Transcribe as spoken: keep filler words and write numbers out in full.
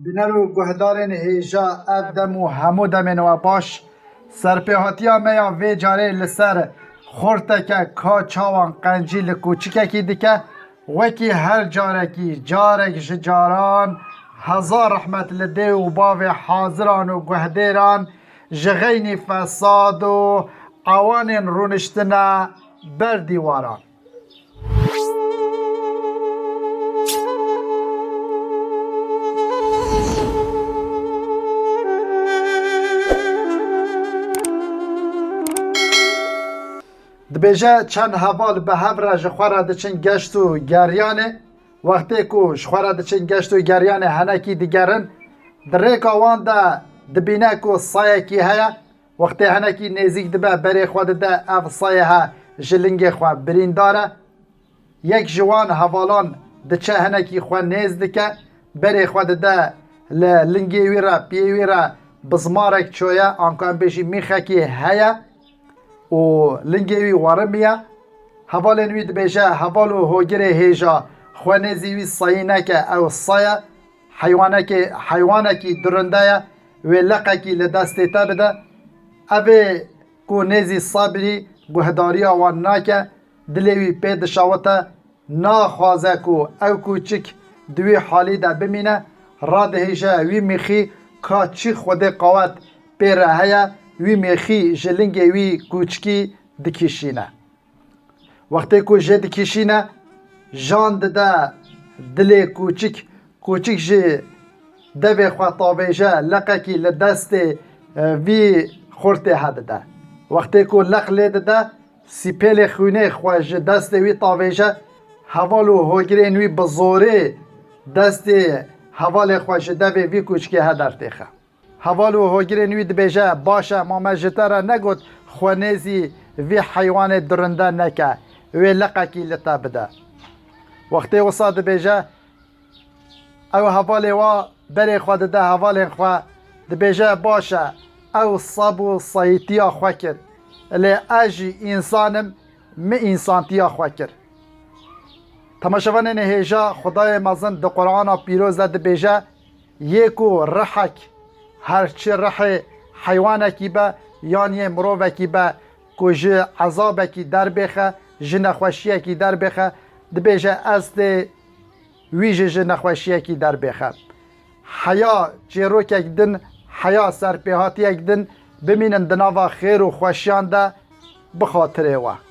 Bîner û guhdarên hêja, ev dem û hemû demên we baş. Serpêhatiya me ya vê carê li ser xorteke ka çawan qencî li kûçikekî dike. Wekî her carekî, carek ji caran, hezar rehmet li dê û bavê haziran û guhdêran, ji xeynî fesad û ewanên rûniştine ber dîwaran. Dibêje, çend heval bi hev re ji xwe re diçin geşt û geryanê. Wextê ku ji xwe re diçin geşt û geryanê, henekî digerin. Di rêka wan de dibîne ku sayekî heye. Wextê henekî nêzîk dibe, berê xwe dide, ev sayê he ji lingê xwe birîndar e. Yek ji wan hevalan diçe, henekî xwe nêz dike, berê xwe dide li lingê wî re, piyê wî re bizmarek çoye, anka em bêjî mîxekî heye û lingê wî werimiye. Hevalên wî dibêje, heval û hogirê hêja, xwe nêzî wî sayî neke, ew saye. Heywanekê, heywanekî durinde ye, wê leqekî li destê te bide. Ev ê ku nêzî sabirî guhdariya wan nake, dilê wî pê dişawite, naxwaze ku ew kûçik di wî halî de bimîne, radihêje wî mîxî, ka çi Xwedê qawet pê re heye, wî mîxî ji lingê wî kûçikî dikişîne. Wextê ku jê dikişîne, jan dide dilê kûçik, kûçik ji devê xwe tavêje, leqekî li destê, e, vî xortê he dide. Wextê ku leq lê dide, sîpêlê xwînê xwe ji destê wî tavêje, heval û hogirên wî bi zorê destê hevalê xwe ji devê vî kûçikê he dertêxe. Heval û hogirên wî dibêje, baş e, ma me ji te re negot xwe nêzî vî heywanê durinde neke, wê leqekî li te bide. Wextê wisa dibêje, ew hevalê wa berê xwe dide hevalên xwe, dibêje, baş e, ew sab û sayîtiya xwe kir, lê ez jî însan im, min însantiya xwe kir. Temaşevanên hêja, Xwedayê mezin di Qur'ana pîroz de dibêje, yê ku rihek, her çi rihê heywanekî be yan yê mirovekî be, ku ji ezabekî derbêxe, ji nexweşiyekî derbêxe, dibêje, ez dê wî jî ji nexweşiyekî derbêxe. Heya çêrokek din, heya serpêhatiyek din bimînin di nava xêr û xweşiyan de bi xatirê we.